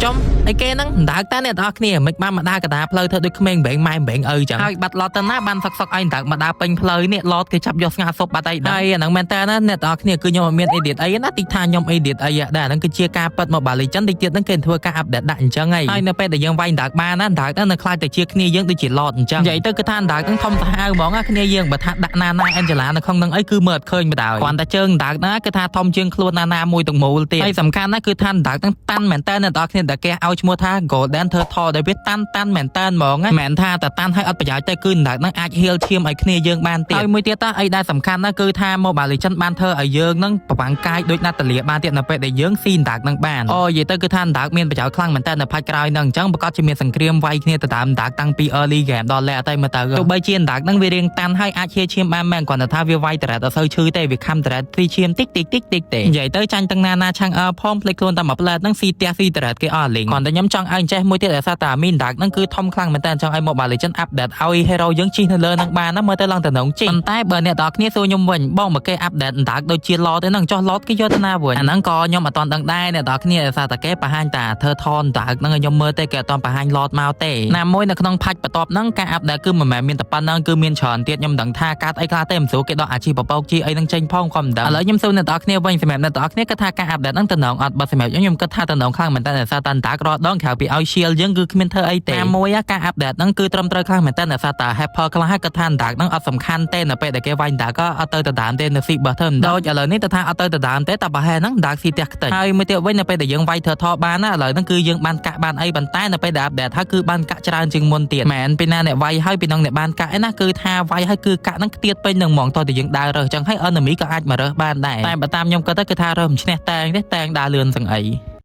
ចំអីគេហ្នឹងដើកតាអ្នកនរគ្នាមិនបានមកដើរកដាផ្លូវធ្វើដូចក្មេងបែងម៉ែបែងឪចឹងហើយបាត់ Lord ទៅណាបានសុកសុកឲ្យដើកមកដើរពេញផ្លូវនេះ Lord គេចាប់យកស្ងាសុបបាត់អីដែរអាហ្នឹងមែនតើណាអ្នកនរគ្នាគឺខ្ញុំអត់មាន edit អីណាតិចថាខ្ញុំ edit អីដែរអាហ្នឹងគឺជាការពិតមកបាលីចឹងតិចទៀតហ្នឹងគេធ្វើការ update ដាក់អញ្ចឹងហើយហើយនៅពេលដែលយើងវាយដើកបានណាដើកហ្នឹងនៅខ្លាចទៅជាគ្នាយើងដូចជា Lord អញ្ចឹងនិយាយទៅគឺថាដើកហ្នឹងធំសាហាវហ្មងណាគ្នាយើងបើថាដាក់ណាណា Angela នៅក្នុងហ្នឹងអីគឺមើលអត់ឃើញបណ្ដោយគ្រាន់តែជើងដើកណាគឺថាធំជាងខ្លួនណាណាមួយទាំងមូលទៀតហើយសំខាន់ណាគឺថាដើកហ្នឹងតាន់មែនតើអ្នកនរគ្នាដែលគេឲ្យឈ្មោះថា Golden Turtle ដែលវាតាន់តាន់មែនតើហ្មងណាមិនមែនថាតែតាន់ឲ្យអត់ប្រយោជន៍ទេគឺដើកហ្នឹងអាច heal ឈាមឲ្យគ្នាយើងបានទៀតហើយមួយទៀតតាអីដែលសំខាន់ណាគឺថា Mobile Legends បានធ្វើឲ្យយើងហ្នឹងប្រវាំងកាយដូចណាតាលាបានទៀតនៅពេលដែលយើងស៊ីដើកហ្នឹងបានអូនិយាយទៅគឺថាដើកមានប្រយោជន៍ខ្លាំងមែនតើនៅផាច់ក្រោយហ្នឹងអញ្ចឹងប្រកាសជាមានសង្គ្រាមវាយគ្នាទៅតាមដើកតាំងពី early game ដល់ late ទៅមើលទៅទោះបីជាដើកហ្នឹងវារៀងតាន់ហើយអាចហៀឈាមបានមែនគ្រាន់តែថាវាវាយ turret អត់សូវឈឺទេវាខំ turret ស៊ីឈាមតិចតិចតិចតិចទេនិយាយទៅចាញ់ទាំងណាណាឆាំងអើផងភ្លេចខ្លួនតែមួយផ្លែតហ្នឹងស៊ីផ្ទះស៊ី turret គេអស់លីងគ្រាន់តែខ្ញុំចង់ឲ្យចេះមួយទៀតដោយសារតែមីនដើកហ្នឹងគឺធំខ្លាំងមែនតើចង់ឲ្យ Mobile Legends update ឲ្យ hero យើងជិះនៅលើហ្នឹងបានណាមើលទៅឡើងតំណងជិះប៉ុន្តែបើអ្នកនរគ្នាសួរខ្ញុំវិញបងមកគេ update ដើកដូចជា Lord ទេហ្នឹងចុះ Lord គេយកទៅណាវិញអាហ្នឹងក៏ខ្ញុំអត់ទាន់ដឹងដែរអ្នកនរគ្នាដោយសារតែគេបង្ហាញតាធ្វើថនដើកហ្នឹងឲ្យខ្ញុំមើលទេគេអត់ទាន់បង្ហាញ Lord មកទេណាមួយនៅក្នុងផាច់បន្ទាប់ហ្នឹងការ update គឺមិនមែនមានតែប៉ុណ្្នឹងគឺមានច្រើនទៀតខ្ញុំមិនដឹងថាកាត់អីខ្លះទេមិនស្រួលគេដកអាជីពពកជីអីហ្នឹងចេញផងក៏មិនដឹងឥឡូវខ្ញុំសួរអ្នកនរគ្នាវិញសម្រាប់អ្នកនរគ្នាគិតថាការ update ហ្នឹងតំណងអត់បើសម្រាប់ខ្ញុំខ្ញុំគិតថាតំណងខ្លាំងមែនតើដោយសារតែដើករាល់ដងក្រៅពីឲ្យ shield យើងគឺគ្មានធ្វើអីទេណាមួយការ update ហ្នឹងគឺត្រឹមត្រូវខ្លាំងមែនតើដោយសារតែ helper ខ្លះគិតថាដើកហ្នឹងអត់សំខាន់ទេនៅពេលដែលគេវាយដើកក៏អត់ទៅដដើមទេនៅស៊ីបើធ្វើមិនដូចឥឡូវនេះទៅថាអត់ទៅដដើមទេតែប្រហែលហ្នឹងដើកស៊ីផ្ទះខ្ទេចហើយមួយទៀតវិញនៅពេលដែលយើងវាយធ្វើថបានណាឥឡូវហ្នឹងគឺយើងបានកាក់បានអីប៉ុន្តែនៅពេលដែល update ហើយគឺបានកាក់ច្រើនជាងមុនទៀតមែនពីណាអ្នកវាយហើយពីនោះអ្នកបានកាក់ឯណាគឺថាវាយហើយគឺកាក់ហ្នឹងខ្ទៀតពេញនឹងហ្មងតោះតែយើងដើររើសចឹងហើយ enemy ក៏អាចមករើសបានដែរតែបើតាមខ្ញុំគិតទៅគឺថារើសមិនឈ្នះតែងទេតែងដើរលឿនសឹងអី។